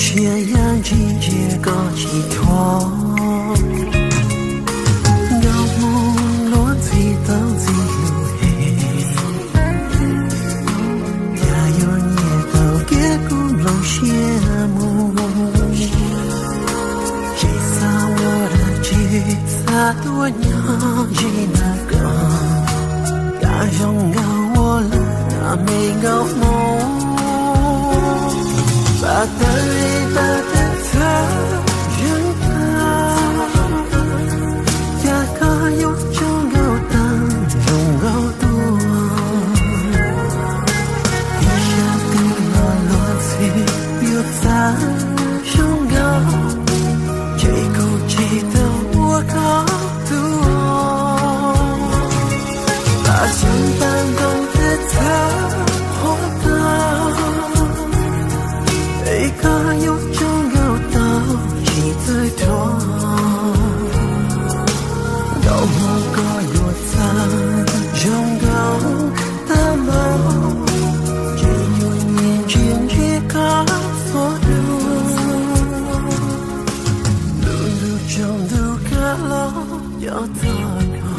Ntsia yam ntsis ntsia koj tsis thuam, nkauj hmoob luag ntxhi tau ntxhi lus es, yam yuav nyiam tau kev kuv nplooj siab mus. Tsis xav ua dab tsi, xav tuaj nyob ze nraum koj, kam zoo nkauj ua luaj me nkauj hmoob. Pab tawb pab tawb txhawb zeeg tag, cas koj yuav tso nkauj tag zoo nkauj tuaj. Ib sab twg los luag ntxhi yuav txav zoo nkauj, ces kuv tsis tau ua koj tus. Pab xyoob pab ntoo teb txhawb qhuav tag, es koj yuav tso nkauj tau tsis txawj rhuav. Nkauj hmoob koj yuav txav zoo nkauj tag npaum, ces yuav nyiam ntsia ntsia koj txhua lus. Ntu ntu tsaus ntuj kab los cov txog koj.